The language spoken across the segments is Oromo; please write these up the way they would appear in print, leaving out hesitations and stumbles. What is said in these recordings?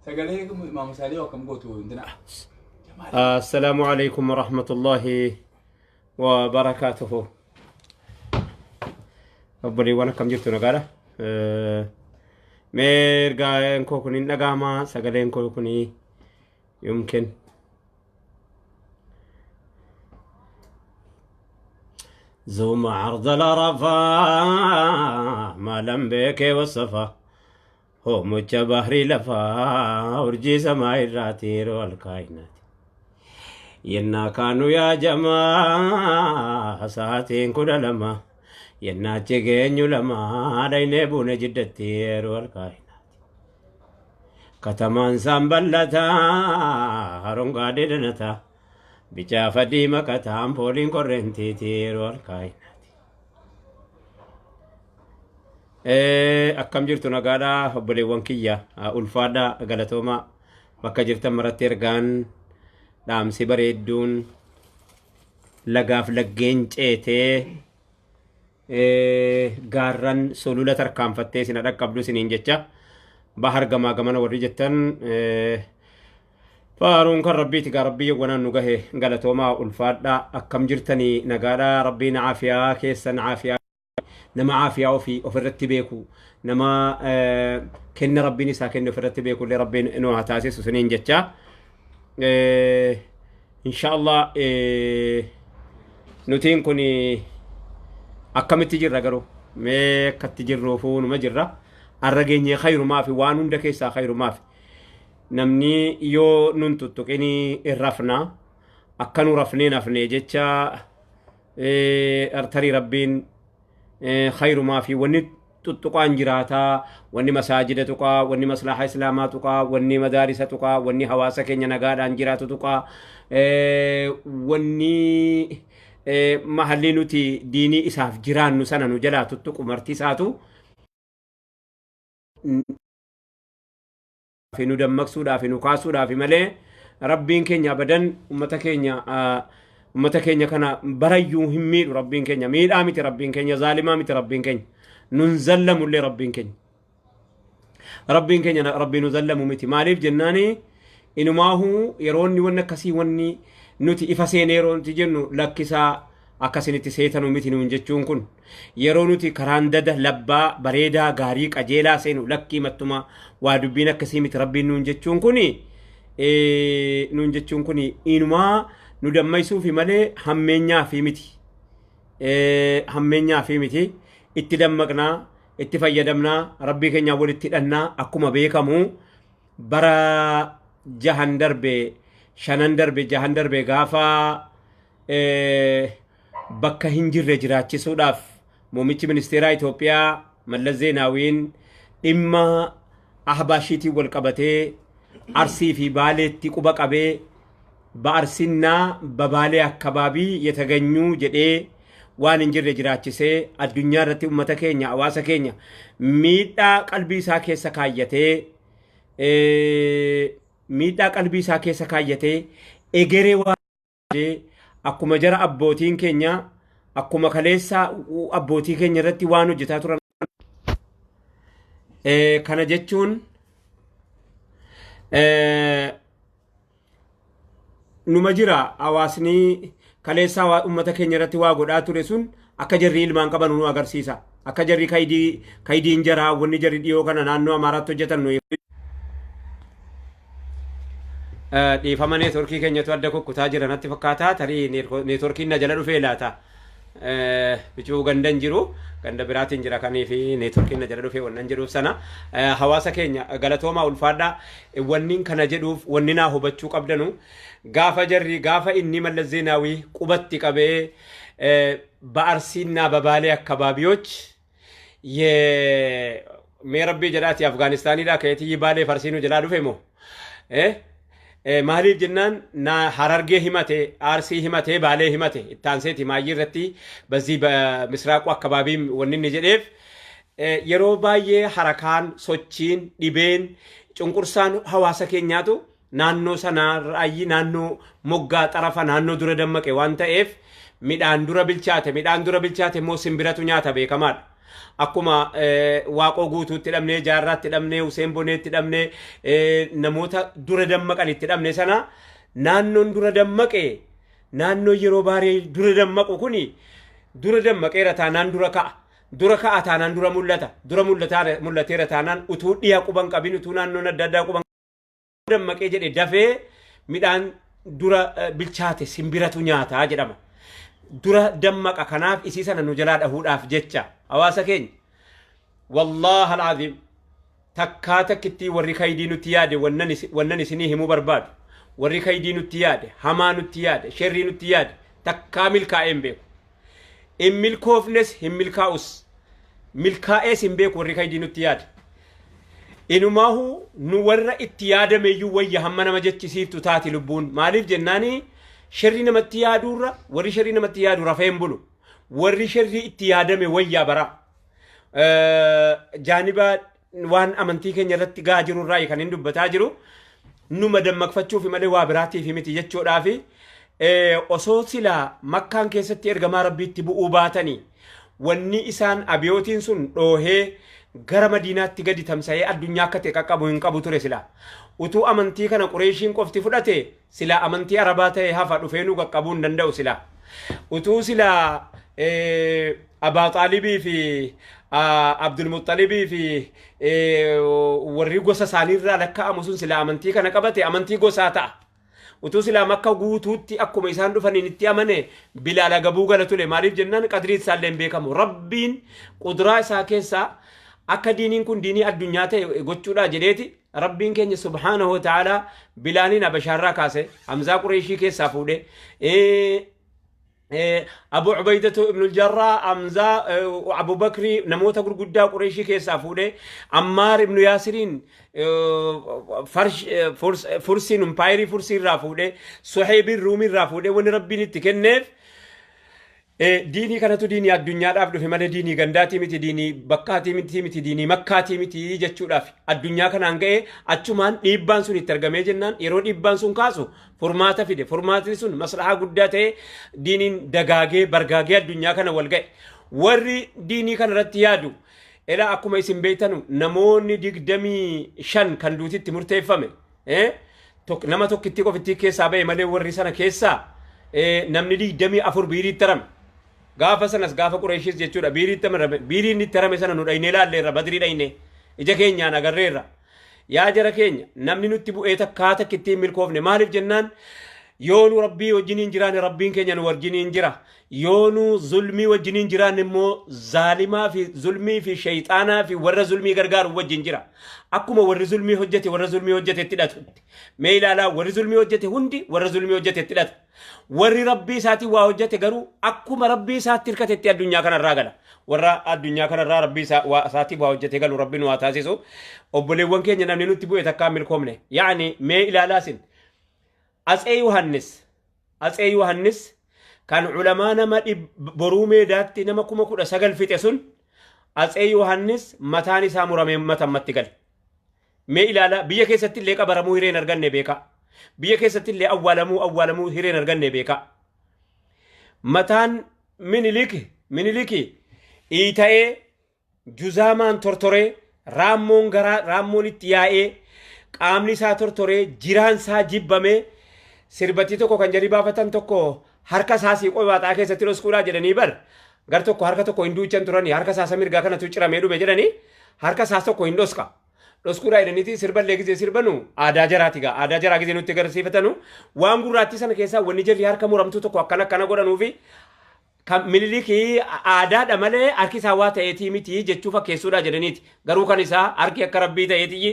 Sagalee Maama Saalii akkam gootu intina. السلام عليكم ورحمة الله وبركاته. Obboleewwan, akkam jirtu? Nagaadha. Mee ergaan koo kun hin dhaga'ama? Sagaleen koo kun yumkin زوم عرض العرفة ما لم بك والصفا هو مجا بحري لفا urjii samaa irraati yeroo alkaayinaati yennaa kaanu yaa jamaa sa'aatiin 12 yennaa achi geenyu 2 dhaynee buune Jiddatti yeroo alkaayinaati katamaan isaan bal'ataa, harongaadee danataa, bicaa fadii maqataa, ampooliin korrentiiti yeroo alkaayinaati. Akkam jirtu? Nagaadhaa obboleewwan kiyya? Ulfaadhaa, galatoomaa. Bakka jirtan maratti ergaan dhaamsi bareedduun lagaaf laggeen ceetee, gaarran sulula tarkaanfattee isin dhaqqabdu isiniin jecha. Bahar gamaa gamana warri jettan, faaruun kan Rabbiiti gaa. Rabbii yawwanaan nu gahe galatoomaa, ulfaadhaa. Akkam jirtanii? Nagaadhaa? Rabbiin caafiyaa keessan, caafiyaa nama caafiyaa ofii ofirratti beeku, nama kenna Rabbiin isaa kenne ofirratti beeku illee Rabbiin nu haa taasisu isiniin jecha. Insha Allah, nutiin kun akkamitti jirra garuu? Mee akkatti jirruufuu numa jirra. Arra geenyee khayrumaa fi waan hunda keessaa khayrumaa fi namni yoo nun tuttuqinii hin rafna, akka nu rafnee nafne jecha. Tarii Rabbiin khayrumaa fi wanni tuttuqaan jiraataa, wanni masaajida tuqaa, wanni maslaha Islaamaa tuqaa, wanni madaarisa tuqaa, wanni hawaasa keenya nagaadhaan jiraatu tuqaa, wanni mahalli nuti diinii isaaf jiraannu sana nu jalaa tuttuqu marti isaatu fi nu dammaqsuudhaaf, nu kaasuudhaaf malee Rabbiin keenya abadan ummata keenya kana barayyuu hin miidhu. Rabbiin keenya miidhaa miti, Rabbiin keenya zaalimaa miti, Rabbiin keenya nun zallamullee. Rabbiin keenya Rabbii nu zallamu miti. Maaliif jennaani, inumaahu yeroo inni wanni akkasii, wanni nuti ifa seenee yeroo nuti jennu lakkisaa, akkasinitti seetanu miti nuun jechuun kun, yeroo nuti karaan dada labbaa bareedaa gaarii qajeelaa seenu lakkii mattuma waa dubbiin akkasii miti Rabbiin nuun jechuun kuni inumaa nu dammaysuufi malee hammeenyaafi miti. Hammeenyaafi miti. Itti dammaqnaa, itti fayyadamnaa, Rabbii keenyaa walitti hidhannaa. Akkuma beekamu bara jahan darbe, shanan darbe, jahan darbe gaafa bakka hin jirre jiraachisuudhaaf muummichi ministeeraa Itoophiyaa Mallas Zeenaawiin dhimma Ahbaashiitiin wal qabatee Arsii fi Baaleetti quba qabee, በአርሲና በባሌ አካባቢ የተገኙ jedhee waan hin jirre jiraachisee addunyaa irratti ummata keenya, hawaasa keenya miidhaa qalbii isaa keessa kaayyatee, miidhaa qalbii isaa keessa kaayyatee egeree waan akkuma jara abbootiin keenya, akkuma kaleessa abbootii keenya irratti waan hojjetaa turan. Kana jechuun numa jira. Hawaasni kaleessa ummata keenya irratti waa godhaa ture sun akka jarri ilmaan qaban nu agarsiisa. Akka jarri kaydii kaydiin jaraa, wanni jarri dhiyoo kana naannoo Amaaraatti hojjetan nu dhiifama, neetworkii keenyatu adda kukkutaa jira natti fakkaata. Tarii neetworkiin na jala dhufee laata? Bicuu gandan jiru, ganda biraatiin jira kanii fi neetworkiin na jala dhufee wannan jedhuuf sana. Hawaasa keenya, galatoomaa, ulfaadhaa. Wanni kana jedhuuf, wanni naa hubachuu qabdanu, gaafa jarri, gaafa inni Mallas Zeenaawii qubatti qabee በአርሲና በባሌ አካባቢዎች mee Rabbii jedhaati, Afgaanistaaniidhaa ka'eetii Baalee Farsiinuu jalaa dhufe moo? Maaliif jennaan, na Harargee himate, Arsii himate, Baalee himate, ittaanseeti maayyii irratti በዚህ በምስራቁ አካባቢ wanni inni jedheef, yeroo baay'ee harakaan sochiin dhibeen cunqursaan hawaasa keenyaatu naannoo sanaa raayyi naannoo moggaa xarafa naannoo dura dammaqe waan ta'eef, midhaan dura bilchaate, midhaan dura bilchaate immoo simbiratu nyaata, beekamaadha. Akkuma Waaqoo Guutuutti dhabnee, Jaarraatti dhabnee, Huseen Boneetti dhabnee, namoota dura dammaqan itti dhabne sana, naannoon dura dammaqe, naannoo yeroo baaree dura dammaqu kuni dura dammaqeera taanaan dura ka'a. Dura ka'a taanaan dura mul'ata. Dura mul'ateera taanaan, utuu dhiya quban qabin, utuu naannoon adda addaa quban dammaqee jedhe, dafee midhaan dura bilchaate simbiratu nyaataa jedhama. Dura dammaqa. Kanaaf isii sana nu jalaa dhahuudhaaf jecha, hawaasa keenya, wallahi alazim, takkaa takkittii warri kaydii nutti yaade, wannan isinii himuu barbaadu, warri kaydii nutti yaade, hamaa nutti yaade, sherrii nutti yaade, takkaa milkaa'ee hin beeku. Hin milkoofnes, hin milkaa'us, milkaa'ees hin beeku warri kaydii nutti yaade. Inumaahu nu warra itti yaadameyyuu wayya hamma nama jechisiiftu taati lubbuun. Maaliif jennaani, sherrii namatti yaaduurra, warri sherrii namatti yaadu rafee hin bulu. Warri sherrii itti yaadame wayyaa bara. Jaaniba waan amantii keenya irratti gahaa jiru irraa kan hin dubbataa jiru, numa dammaqfachuuf malee waa biraatiif miti jechuudhaafi. Osoo silaa Makkaan keessatti ergamaa Rabbiitti bu'uu baatanii, wanni isaan abiyootiin sun dhoohee gara Madiinaatti gadi tamsa'ee addunyaa akka ta'e qaqqabu hin qabu ture silaa. Utuu amantii kana Qureeshiin qofti fudhate, silaa amantii Arabaa ta'e hafa, dhufee nu qaqqabuu hin danda'u silaa. Utuu silaa Abaa Xaalibii fi Abdulmuxxalibii fi warri gosa isaaniirraa lakkaa'amu sun silaa amantii kana qabate, amantii gosaa ta'a. Utuu silaa Makka guutuutti akkuma isaan dhufaniin itti amane, Bilaal agabuu gala ture. Maaliif jennaan, qadriin isaallee hin beekamu. Rabbiin quduraa isaa keessaa akka diiniin kun diinii addunyaa ta'e gochuudhaa jedheeti Rabbiin keenya subhaanahu wa ta'aalaa Bilaaliin Habashaarraa kaase, Hamzaa Qureeshii keessaa fuudhe, Abu Ubaydatu ibn Jarraa, Hamzaa, Abu Bakrii, namoota gurguddaa Qureeshii keessaa fuudhe, Ammaar ibn Yaasiriin Fursiin, impaayirii Fursii irraa fuudhe, Suheebiin Ruumii irraa fuudhe. Wanni Rabbiin itti kenneef, diinii kanatu diinii addunyaadhaaf dhufe malee diinii gandaatii miti, diinii bakkaatii miti, diinii Makkaatii miti jechuudhaaf addunyaa kanaan ga'ee. Achumaan dhiibbaan sun itti argamee jennaan, yeroo dhiibbaan sun kaasu furmaata fide. Furmaatni sun maslahaa guddaa ta'e, diiniin dagaagee bargaagee addunyaa kana wal ga'e. Warri diinii kana irratti yaadu, elaa akkuma isin beektanu, namoonni 25 kan duutitti murteeffame, nama tokkittii qofittii keessaa ba'e malee, warri sana keessaa namni 24 biiriitti tarame. Gaafa sanas, gaafa Qureeshis jechuudha, biiriitti tarame. Biiriin itti tarame sana nu dhaynee laalleerra, Badrii dhayne, ija keenyaan agarreerra. Yaa jara keenya, namni nutti bu'ee takkaa takkitti hin milkoofne. Maaliif jennaan, yoo nu Rabbii wajjiniin jiraanne, Rabbiin keenya nu wajjiniin jira. Yoo nu zulmii wajjiniin jiraanne immoo, zaalimaa fi zulmii fi shayxaanaa fi warra zulmii gargaaru wajjin jira. Akkuma warri zulmii hojjete warra zulmii hojjete itti hidhatu. Mee ilaalaa, warri zulmii hojjete hundi warra zulmii hojjete itti hidhata. Warri Rabbii isaatiin waa hojjete garuu akkuma Rabbii isaatti hirkatetti addunyaa kanarraa gala. Warra addunyaa kanarraa Rabbii isaatiin waa hojjete galu Rabbi nu haa taasisu. Obboleewwan keenya, namni nutti bu'e takkaan milkoomne. Yaani mee ilaalaa isin. Atsee Yohannis kan ulamaa nama Boruu Meedaatti nama 19,000 fixe sun, Atsee Yohannis mataan isaa muramee matammatti gale. Mee ilaalaa, biyya keessatti illee qabaramuu hireen arganne beekaa. Biyya keessatti illee awwaalamuu hireen arganne beekaa. Mataan Miniliki iita'ee, juzaamaan tortoree, raammoon garaa raammoon itti yaa'ee, qaamni isaa tortoree, jiraan isaa jibbamee, sirbattii tokko kan jarri baafatan tokko, harka isaa siiqoo baaxaa keessatti dhoskuudhaa jedhanii bar, gar tokko harka tokko hin duuchan turanii, harka isaa isa mirgaa kanatu ciramee dhume jedhanii, harka isaa tokko hin dhoska. Dhoskuudhaa jedhaniiti sirballee gizee sirbanu, aadaa jaraati gaa, aadaa jaraa gizee nutti agarsiifatanu, waan gurraattii sana keessaa wanni jarri harka muramtuu tokko akkana akkana godhanuufi kan Minilikii aadaadha malee harki isaa waa ta'eetii miti jechuu fakkeessuudha jedhaniiti. Garuu kan isaa harki akka Rabbii ta'eetii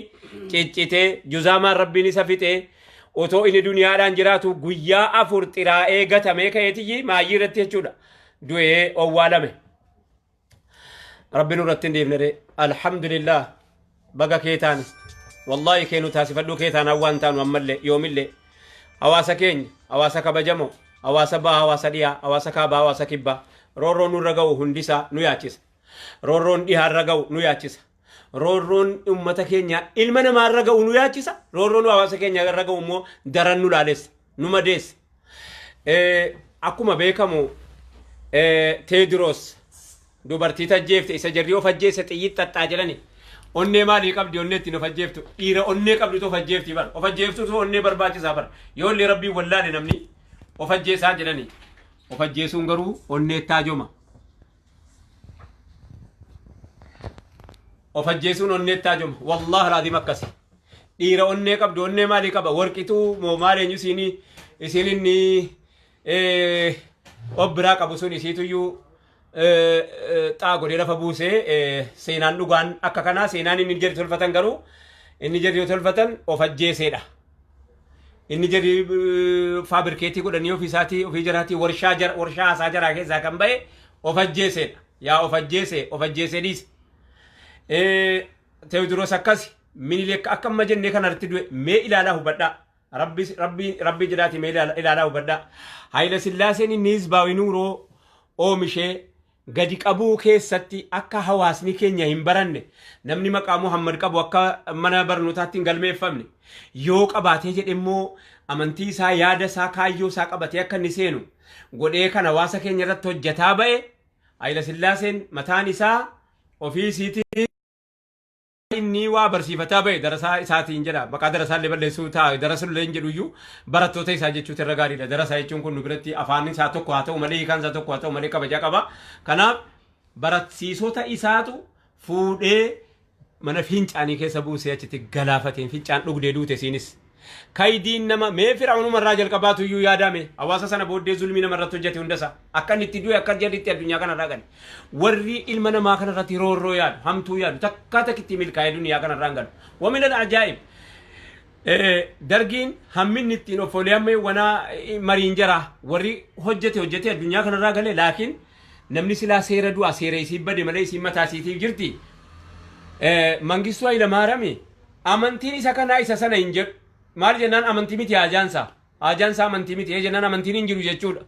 ciccitee, juzaamaan Rabbiin isa fixee, otoo inni duniyaadhaan jiraatu guyyaa 4 xiraa'ee gatamee ka'eetii maayyii irratti jechuudha. Du'ee owwaalame. Rabbi nurratti hin dhiifne ree. Alhamdulillah, baga kee taane. Wallaahi kee nu taasifadhuu, kee taanaan waan taanu ammallee yoomillee. Hawaasa keenya, hawaasa kabajamoo, hawaasa bahaa, hawaasa dhiyaa, hawaasa kaabaa, hawaasa kibbaa, roorroon nurra ga'u hundisaa nu yaachisa. Roorroon dhihaarra ga'u nu yaachisa. Roorroon uummata keenya ilma namaarra ga'u nu yaachisa. Roorroon hawaasa keenya irra ga'u immoo daran nu laalessa, nu madeessa. Akkuma beekamu, Teediroos Dubartii tajjeefte isa jarri of ajjeese xiyyiit xaxxaa jedhani. Onnee maalii qabdi onnee ittiin of ajjeeftu? Dhiira onnee qabdutu of ajjeefti bar. Of ajjeeftutu onnee barbaachisaa bar. Yoo illee rabbiin wallaale namni of ajjeesaa jedhani. Of ajjeesuun garuu onnee taajoma. Of ajjeesuun onnee taajoma. Wallaahi alaaziim akkasi. Dhiira onnee qabdu onnee maalii qaba? Warqituu moo maal eenyu isiinii isiin inni of biraa qabu sun isiituyyuu xaa godhee lafa buusee seenaan dhugaan akka kanaa seenaan inni jedhi tolfatan garuu inni jedhi tolfatan of ajjeeseedha. Inni jedhi faabirkeetii godhanii ofii isaatii ofii jaraatii warshaa jara warshaa haasaa jaraa keessaa kan ba'e of ajjeeseedha. Yaa of ajjeese of ajjeesee dhiise. Teewdiroos akkasi Minilik akka amma jennee kanarratti du'e mee ilaalaa hubadhaa. Rabbi rabbi rabbi jedhaati mee ilaalaa hubadhaa. Hayila Sillaaseen inni hizbaawi nuuroo oomishee gadi qabuu keessatti akka hawaasni keenya hin baranne namni maqaa Muhammad qabu akka mana barnootaatti hin galmeeffamne yoo qabaatee jedhe immoo amantii isaa yaada isaa kaayyoo isaa qabatee akka inni seenu godhee kan hawaasa keenya irratti hojjetaa ba'e Hayila Sillaaseen mataan isaa ofii isiitii Inni waa barsiifataa ba'e darasaa isaatiin jedha. Maqaa darasaa illee balleessuu ta'a. Darasaa illee hin jedhu iyyuu barattoota isaa jechuutu irra gaariidha. Darasaa jechuun kun nu biratti afaan isaa tokko haa ta'u malee hiikaan isaa tokko haa ta'u malee kabajaa qaba. Kanaaf barsiisota isaatu fuudhee mana fincaanii keessa buusee achitti galaafateen fincaan dhugdee duute isiinis. Kaydiin nama mee fir'aunuma irraa jalqabaatu iyyuu yaadame hawaasa sana booddee zulmii nama irratti hojjete hundasaa akka inni itti du'e akka jarri itti addunyaa kanarraa gale warri ilma namaa kanarratti roorroo yaadu hamtuu yaadu takkaa takkitti milkaa'ee duniyaa kanarraa hin galu wamin ajaa'ib dargiin hamminni ittiin of fooliyamee wanaa mariin jara warri hojjete hojjete addunyaa kanarraa gale laakiin namni silaa seera du'a seera isii bade malee isiin mataa isiitiif jirti Mangistuu Hayilamaarami Amantiin isa kanaa isa sana hin jedhu. Maal jennaan amantii miti haajaan isaa. Haajaan isaa amantii miti. Ee jennaan amantiin hin jiru jechuudha.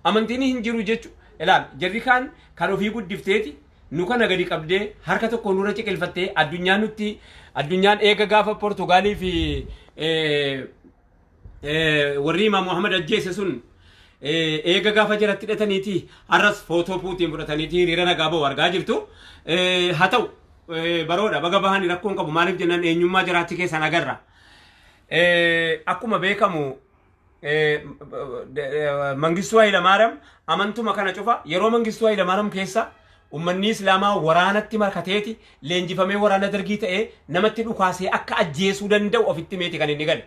Amantiin hin jiru jechu. Ilaal jarri kaan kan ofii guddifteeti nu kana gadi qabdee harka tokko nurra ciqilfattee addunyaan nutti addunyaan eega gaafa Portugaalii fi warri Imaam Muhammad ajjeese sun eega gaafa jaratti hidhataniiti har'as footoo Puutiin fudhataniiti hiriira nagaa ba'u argaa jirtu. Haa ta'u baroodha baga bahanii rakkoon qabu maaliif jennaan eenyummaa jaraatti keessan agarra. Akkuma beekamu Mangistuu Hayilamaariyaam amantuma kana cufa yeroo Mangistuu Hayilamaariyaam keessa ummanni Islaamaa waraanatti makateeti leenjifamee waraana dargii ta'ee namatti dhukaasee akka ajjeesuu danda'u ofitti meeti kan inni gale.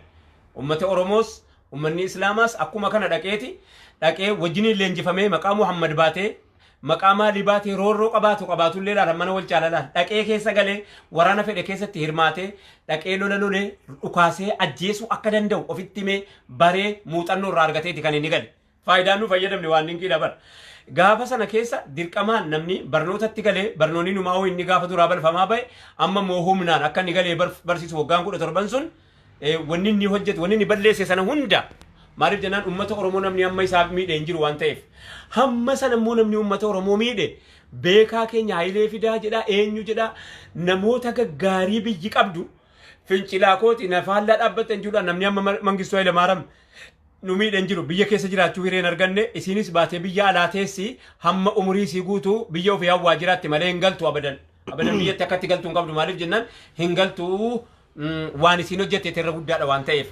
Ummata Oromoos ummanni Islaamaas akkuma kana dhaqeeti dhaqee wajjiniin leenjifamee maqaa Muhammad baatee maqaa maalii baatee roorroo qabaatu qabaatullee laala mana wal caala laala dhaqee keessa galee waraana fedhe keessatti hirmaatee dhaqee lola lolee dhukaasee ajjeesuu akka danda'u ofitti himee baree muuxannoo irraa argateeti kan inni gale. Faayidaan nu fayyadamne waan dinqiidha bar. Gaafa sana keessa dirqamaan namni barnootatti galee barnoonni numaa inni gaafa duraa balfamaa ba'e amma immoo humnaan akka inni galee barsiisu waggaan 17 sun wanni inni hojjetu wanni inni balleesse sana hunda maaliif jennaan uummata Oromoo namni hamma isaaf miidhe hin jiru waan ta'eef hamma sana immoo namni uummata Oromoo miidhe beekaa keenya Hayilee Fidaa jedha eenyu jedha namoota gaggaarii biyyi qabdu fincilaa kooti na faallaa dhaabbattan jechuudhaan namni hamma Mangistuu Hayilamaariyaam nu miidhe hin jiru biyya keessa jiraachuu hireen arganne isiinis baatee biyya alaa teessi hamma umurii isii guutuu biyya ofii hawwaa jiraatti malee hin galtu abadan abadan biyyatti akkatti galtuu hin qabdu maaliif jennaan hin galtu waan isiin hojjette irra guddaadha waan ta'eef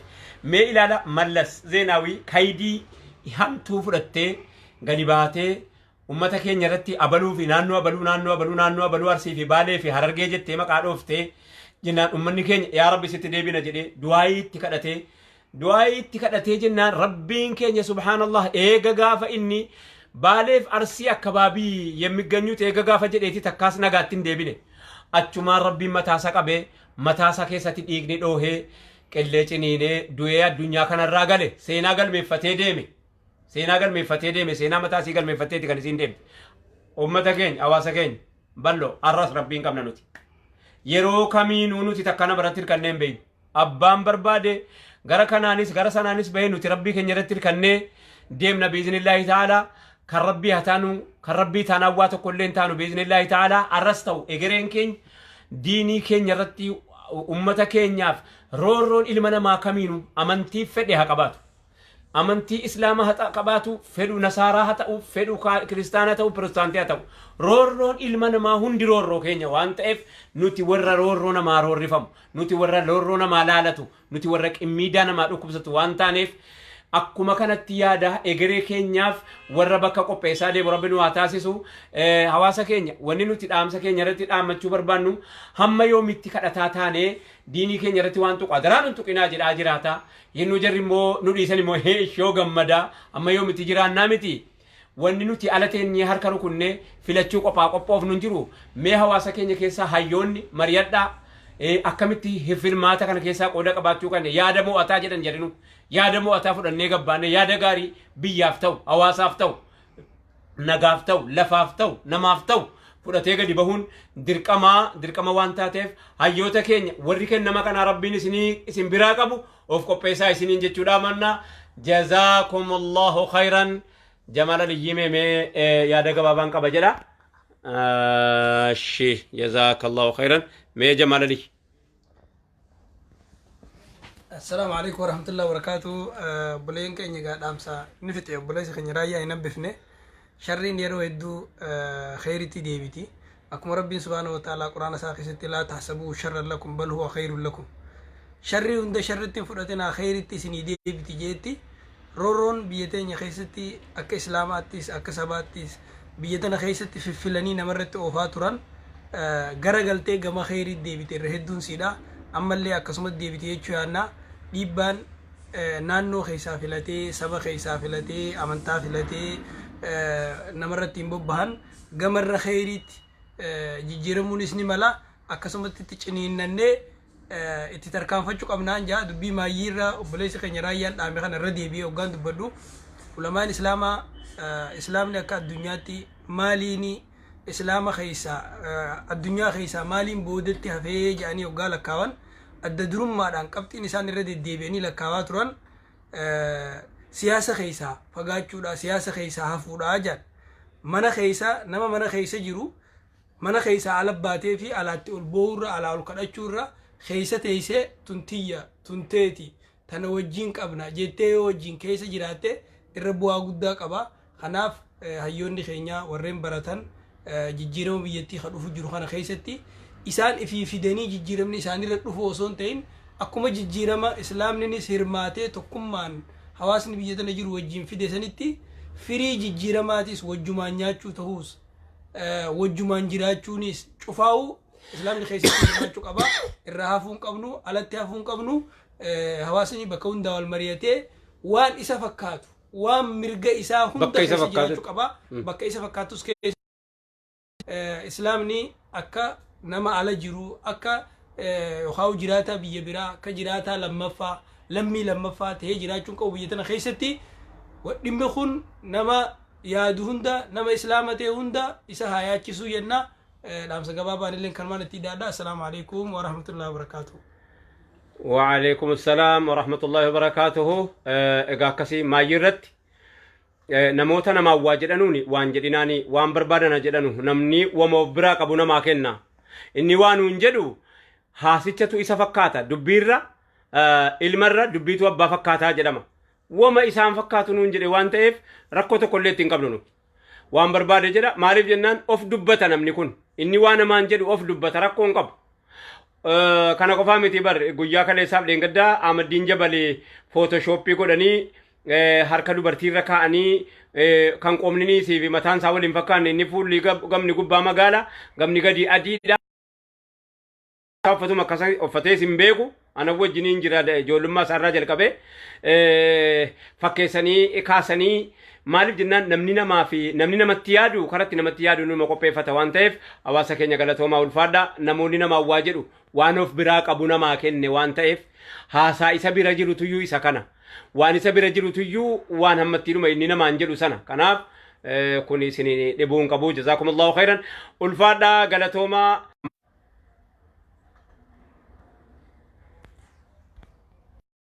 mee ilaala Mallas Zeenaawii kaydii hamtuu fudhattee gadi baatee ummata keenya irratti abaluu fi naannoo abaluu naannoo abaluu naannoo abaluu Arsii fi Baalee fi Harargee jettee maqaa dhooftee jennaan ummanni keenya yaa Rabbi sitti deebina jedhee du'aayii itti kadhatee du'aayii itti kadhatee jennaan Rabbiin keenya subhaanallah eega gaafa inni Baaleef Arsii akkabaabii yemmiganyuut eega gaafa jedheeti takkaas nagaatti hin deebine achumaan Rabbiin mataasaa qabee mataasaa keessatti dhiigni dhoohee qillee ciniinee du'ee addunyaa kanarraa gale seenaa galmeeffatee deeme. Seenaa galmeeffatee deeme seenaa mataa isii galmeeffatteeti kan isiin deemte. Uummata keenya hawaasa keenya bal'oo har'as rabbiin qabna nuti. Yeroo kamiinuu nuti takka nama irratti hirkannee hin beeknu. Abbaan barbaade gara kanaanis gara sanaanis bahee nuti rabbii keenya irratti hirkannee deemna biiznillaahi ta'aalaa. Kan rabbii haa taanu kan rabbii taanaan waa tokko illee hin taanu biiznillaahi ta'aalaa har'as ta'u egereen keenya diinii keenya irratti uummata keenyaaf roorroon ilma namaa kamiinuu amantii fedhe haa qabaatu. Amantii Islaamaa haa qabaatu, fedhu Nasaaraa haa ta'u, fedhu Kiristaanaa ta'u, Pirotestaantii haa ta'u. Roorroon ilma namaa hundi roorroo keenya waan ta'eef, nuti warra roorroo namaa roorrifamu, nuti warra roorroo namaa laalatu, nuti warra qimmiidaa namaa dhukkubsatu waan taaneef, akkuma kanatti yaada egeree keenyaaf warra bakka qopheessaa deemu Rabbi nu haa taasisu. Hawaasa keenya, wanni nuti dhaamsa keenya irratti dhaammachuu barbaannu, hamma yoomitti kadhataa taanee diinii keenya irratti waan tuqu adaraa nun tuqinaa jedhaa jiraata? Yennuu jarri immoo nu dhiisan immoo hee ishoo gammadaa amma yoomitti jiraannaa miti. Wanni nuti ala teenyee harka rukunnee filachuu qophaa qophoofnu hin jiru. Mee hawaasa keenya keessaa hayyoonni mari'adhaa, akkamitti filmaata kana keessaa qooda qabaachuu kan yaada mo'ataa jedhan jedhinu, yaada mo'ataa fudhannee gabbaannee, yaada gaarii biyyaaf ta'u, hawaasaaf ta'u, nagaaf ta'u, lafaaf ta'u, namaaf ta'u fudhatee gadi bahuun dirqamaa dirqama waan taateef, hayyoota keenya warri kennama kanaa Rabbiin isinii isin biraa qabu of qopheessaa isiniin jechuudha manna. Jazaakumullahu khayran. Jamaal Aliyyii meemee yaada gabaabaan qaba jedha. Shi jazaakallahu khayran. Mee Jamaal Aliyyi. Assalaamu alaikum warahmatullahi wabarakatuh. Obboleen keenya egaa dhaamsa ni fixe. Obboleessa keenya Raayyaa hin hambifne. Sharriin yeroo hedduu kheyritti deebiti. Akkuma Rabbiin subhaanahu wa ta'aalaa Quraana isaa keessatti laa tahsabuu sharran lakum bal huwa khayrun lakum. Sharrii hunda sharritti hin fudhatinaa, kheyritti isinii deebiti jeetti. Roorroon biyya teenya keessatti akka Islaamaattis akka sabaattis biyya tana keessatti fiffilanii namarratti oofaa turan gara galtee gama kheyriitti deebite irra hedduun siidha. Ammallee akkasumatti deebite jechuu yaanna. Dhiibbaan naannoo keessaa filatee, saba keessaa filatee, amantaa filatee namarratti hin bobbahan gamarra kheyriitti jijjiiramuunis ni mala. Akkasumatti itti ciniinnannee itti tarkaanfachuu qabnaan jaa. Dubbii maayyiirra obboleessi keenya Raayyaan dhaame kana irra deebi'ee hoggaan dubbadhu, ulamaan Islaamaa, Islaamni akka addunyaatti maaliini Islaama keessaa addunyaa keessaa maaliin boodatti hafee jedhanii hoggaa lakkaawan, adda durummaadhaan qabxiin isaan irra deddeebi'anii lakkaawaa turan siyaasa keessaa fagaachuudha, siyaasa keessaa hafuudha jedhan. Mana keessa nama mana keessa jiru mana keessaa ala baatee fi alaatti ol boo'urra, alaa ol kadhachuurra, keessa teessee tun tiyya, tun teeti, tana wajjin qabna jettee yoo wajjin keessa jiraatte irra bu'aa guddaa qaba. Kanaaf hayyoonni keenya warreen baratan jijjiirama biyyattii kan dhufu jiru kana keessatti isaan ifii fidanii jijjiiramni isaanirra dhufu osoo hin ta'in, akkuma jijjiirama Islaamninis hirmaatee tokkummaan hawaasni biyya tana jiru wajjin fide sanitti, firii jijjiiramaatis wajjumaan nyaachuu ta'uus, wajjumaan jiraachuunis cufaa'u Islaamni keessatti hirmaachuu qaba. Irraa hafuu hin qabnu, alatti hafuu hin qabnu. Hawaasni bakka hundaa wal mari'atee waan isa fakkaatu, waan mirga isaa hunda Bakka isa keessa fakkaatu. jiraachuu qaba. Bakka isa fakkaatus keessa Islaamni akka nama ala jiru, akka yookaan jiraataa biyya biraa, akka jiraataa lammaffaa, lammii lammaffaa ta'ee jiraachuun qabu biyya tana keessatti. Dhimmi kun nama yaadu hunda, nama Islaama ta'e hunda isa haa yaachisuu jenna. Dhaamsa gabaabaan illee kanumaan itti hidhaadha. Assalaamu alaikum warahmatullahi wabarakaatuh. وعليكم السلام ورحمة الله وبركاته. Egaa akkasii maayyii irratti namoota namaan waa jedhanuuni waan jedhinaani, waan barbaadana jedhanu, namni wama of biraa qabu namaa kenna. Inni waan nuun jedhu haasichatu isa fakkaata. Dubbiirra ilmarra dubbiitu abbaa fakkaataa jedhama. Wama isaan fakkaatu nuun jedhe waan ta'eef, rakkoo tokko illee ittiin qabnu nu. Waan barbaade jedha. Maaliif jennaan, of dubbata namni kun. Inni waan namaan jedhu of dubbata, rakkoo hin qabu. Kana qofaa miti bar, guyyaa kaleessaaf dheengaddaa Ahmaddiin Jabalee Photoshop godhanii harka dubartiirra kaa'anii, kan qoomninii fi mataan isaa waliin fakkaanne, inni fuulli gamni gubbaa magaala, gamni gadi adiidha. Uffatuma akkasa uffatee hin beeku, ana wajjiniin jira ijoollummaa isaarraa jalqabee, fakkeessanii kaasanii. Maaliif jennaan, namni namaa fi namni namatti yaadu karatti namatti yaadu numa qopheeffata waan ta'eef, hawaasa keenya galatoomaa, ulfaadha. Namoonni namaa waa jedhu waan of biraa qabu namaa kenne waan ta'eef, haasaa isa bira jirutuyyuu isa kana, waan isa bira jirutuyyuu waan hammattiinuma inni namaan jedhu sana. Kanaaf kun isin dhibuu hin qabu. Jazaakumullahu khairan, ulfaadha, galatoomaa.